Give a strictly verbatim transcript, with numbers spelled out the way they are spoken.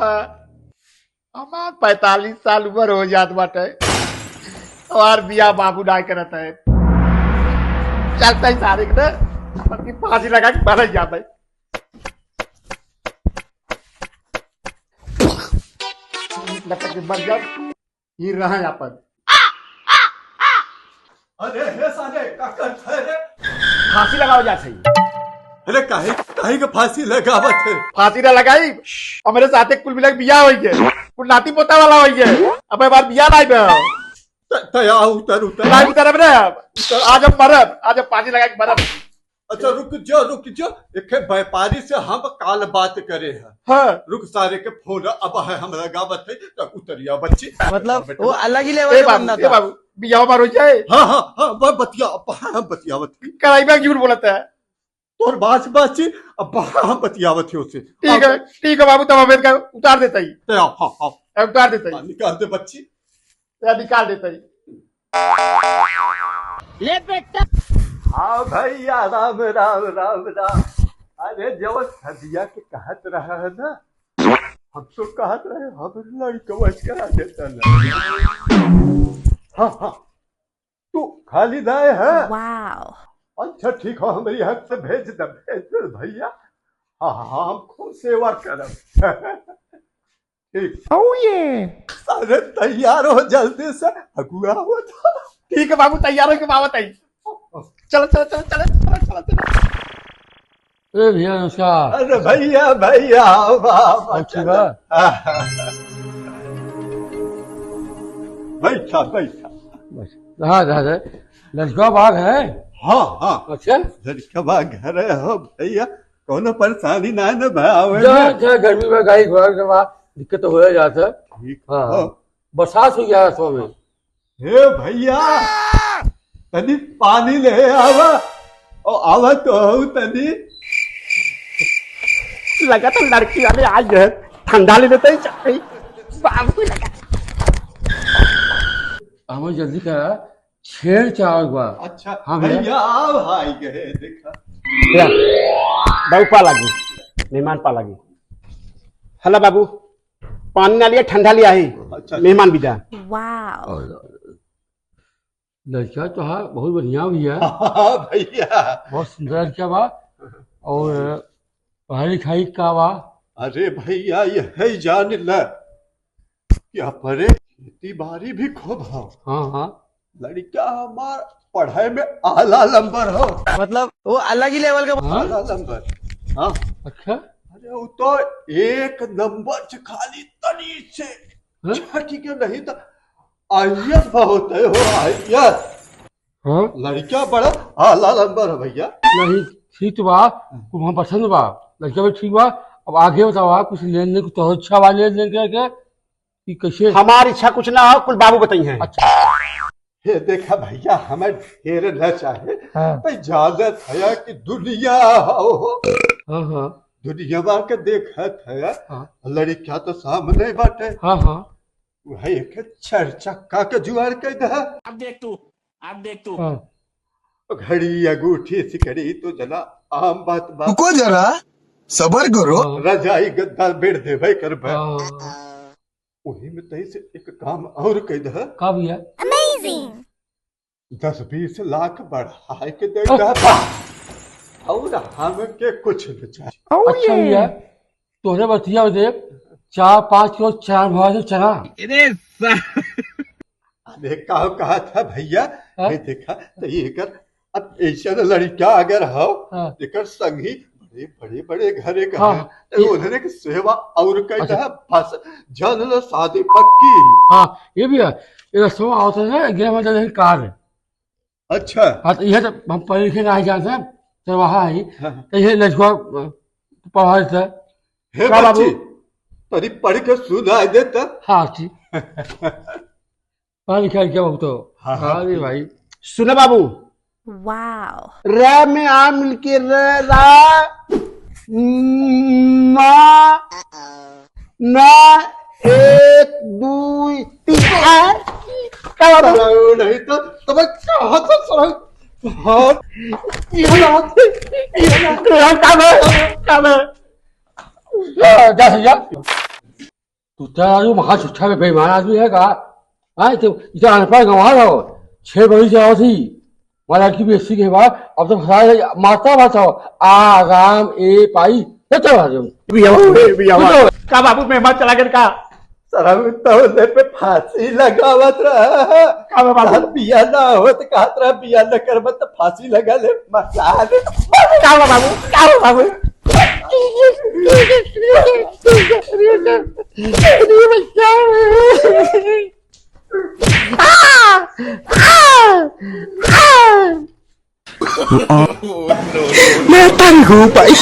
हमार पैंतालीस साल उम्र हो जात बाटे, हमार बियाह बाबू ना करत है। चलते ही सारे के ना, अपनी फांसी लगा के मर जाते। लटक के मर जाओ, ये रहा अपन। अरे हे साले, का करत है रे? फांसी लगाओ जा सही। अरे काहे, काहे के फांसी लगावत है? फांसी ना लगाई, और मेरे साथे कुल मिला के बियाह होई है, कुल नाती पोता वाला होई है। अब एक बार बियाह नहीं बे। त-, त-, आ, उतर, उतर। नहीं उतर अब रे। आज हम मरब, आज हम फांसी लगा के मरब। अच्छा, रुक जा, रुक जा। एक व्यापारी से हम काल बात करे हैं। हाँ। रुक, सारे के फोन अब है, हम लगावत है, तो उतरिया बच्ची। मतलब, वो अलग ही level ए का बाबू, बंदा ए था। बाबू, बियाह बार हो जाए। हाँ, हाँ, हाँ, ब-, बतिया, अब हाँ, बतियावत है। कराई बैग झूठ बोलत है। तोर बास, बास जी, अब हाँ, हम बतियावत है उससे। ठीक है, अब ठीक है बाबू, तब हम इनका उतार देता ही। तो हाँ, हाँ, हाँ। अब उतार देता ही। हाँ, निकाल दे बच्ची। या निकाल देता ही। ले बेटा। हाँ भैया, राम, राम, राम, राम। अरे, जब सदिया के कहत रहा है ना, हम तो कहत रहे, हम लड़कवा करा देता ना। हाँ, हाँ, तू खाली दाए है? Wow। अच्छा, ठीक हो, हमारी हाथ से भेज दे, भेज दे भैया। हाँ, हाँ, हम खूब सेवा करब। ठीक। Oh yeah। अरे तैयार हो जल्दी से, अगुआ हो तो। ठीक है बाबू, तैयार हो के बाबा तई। चलो, चलो, चलो, चलो, चलो, चलो, चलो। ए भैया, नमस्कार। अरे भैया, भैया, आओ, आओ, आओ, अच्छी चलो। बात। बैठा, बैठा। बस, हाँ, हाँ, हाँ। लड़का बाग है? हाँ, हाँ। अच्छा? लड़का बाग घर है हो भैया, कौनो परेशानी ना है ना भाई, आवे जा, में। जा, गर्मी में गाड़ी घोड़ा के बा, दिक्कत तो हो ही जाता है। ठीक हाँ, हो। हाँ। बरसात हो गया है सौ में। हे भैया, तनी पानी ले आवा। ओ, आवा तो हो तनी। लगा तो लड़की वाले आ गए, ठंडा ले लेते ही चल रही। बाबू लगा। हमें जल्दी करा, छेड़ चावल बा। अच्छा, हाँ भैया। भैया, आओ, हाय गए, देखा। या, बाबू पा लागी, मेहमान पा लागी। हेलो बाबू, पानी ना लिया, ठंडा लिया ही। अच्छा। मेहमान विदा। Wow। लड़का तो हाँ, बहुत बढ़िया भैया। हाँ भैया। बहुत सुंदर लड़का बा। और पढ़ाई लिखाई का बा? अरे भैया, यही जान ल कि अपने खेती बाड़ी भी खूब हो। हाँ, हाँ। लड़का हमार पढ़ाई में आला नंबर हो। मतलब, वो अलग ही level का। हाँ? आला नंबर। हाँ। अच्छा। अरे, वो तो एक नंबर से खाली तनी से हाँ? छटी के नहीं तो आईएएस बहुत है हो, आईएएस। हाँ? लड़का बड़ा आला नंबर है भैया। नहीं, ठीक तो बा, तू हम पसंद बा, लड़का भी ठीक बा। अब आगे बतावा, कुछ लेन देन, कुछ तो अच्छा बा लेन देन करके कि कैसे? हमार इच्छा कुछ ना हो, कुल बाबू बताई हैं। अच्छा। हे देखा भैया, हमें ढेर न चाहे, हाँ। भाई जानत है कि दुनिया हो, हाँ, हाँ। दुनिया के देखत है, हाँ। लड़का तो सामने बाटे, हाँ, हाँ। वही एक चार चक्का के जुगाड़ कर दे। अब देख तू, अब देख तू। हाँ। घड़ी, अंगूठी, सिकड़ी तो जना आम बात बा। रुको जरा, सबर करो। हाँ। रजाई गद्दा बेड देवे करबे। हाँ। वही में तही से एक काम और कह दे। का भैया? Amazing। दस बीस लाख बढ़ाए के दे दे। और हमके कुछ न चाहिए। अच्छा भैया, तोहरे बतिया दे, चार पाँच किलो चना भवा से चना। अरे सा- अरे का कहा था भैया? हाँ? ये देखा तो ये कर, अब ऐसा लड़का अगर हो, हाँ। एकर संगी बड़े, बड़े, बड़े घरे का हाँ, है। तो ये उन्होंने की सेवा और कह अच्छा। दे, बस जान लो शादी पक्की। हाँ, ये भी है। ये रसवा आवत है ना, ग्यारह बजे कार है। अच्छा। हाँ, तो यह तो हम पढ़े लिखे नहीं जानते, चरवाहा है। हाँ, हाँ। तो ये लड़का, अ, पढ़ा देता है। हे का बाबू? बच्ची, तनी पढ़ के सुनाई देता। हाँ, ठीक। पढ़ा लिखा क्या बाबू तो? हाँ, हाँ, अरे ठीक। भाई। सुना बाबू। Wow। रे में आ मिलके रे रा, मा, ना, एक, दुई, तीन, आ, का बात है? सरऊ नहीं तो, तब कहाँ से सरऊ? हाँ, ये बात है, ये बात है। काम है, काम है। जा, जा, जा। तू तो राजू महा झूठा में बेईमान आदमी है का? हाँ, तो इतना अनपढ़ गंवार हो, छह बजे जाओ थी, हमारा लड़की भी अस्सी के बाद, अब तो फंसा है, मारता बात हो, आ, राम, ए, पाई, तो चल राजू। भी आवा, भी आवा। का बाबू, मेहमान चला गए का? सारा तो उन्हें पे फांसी लगावत रहा। का बा बाबू? साहब बिया ना होत कहत रहा, बिया न करबत तो फांसी लगा ले, मजा ले। का बा बाबू? का बा बाबू? मैं तंग हूँ भाई।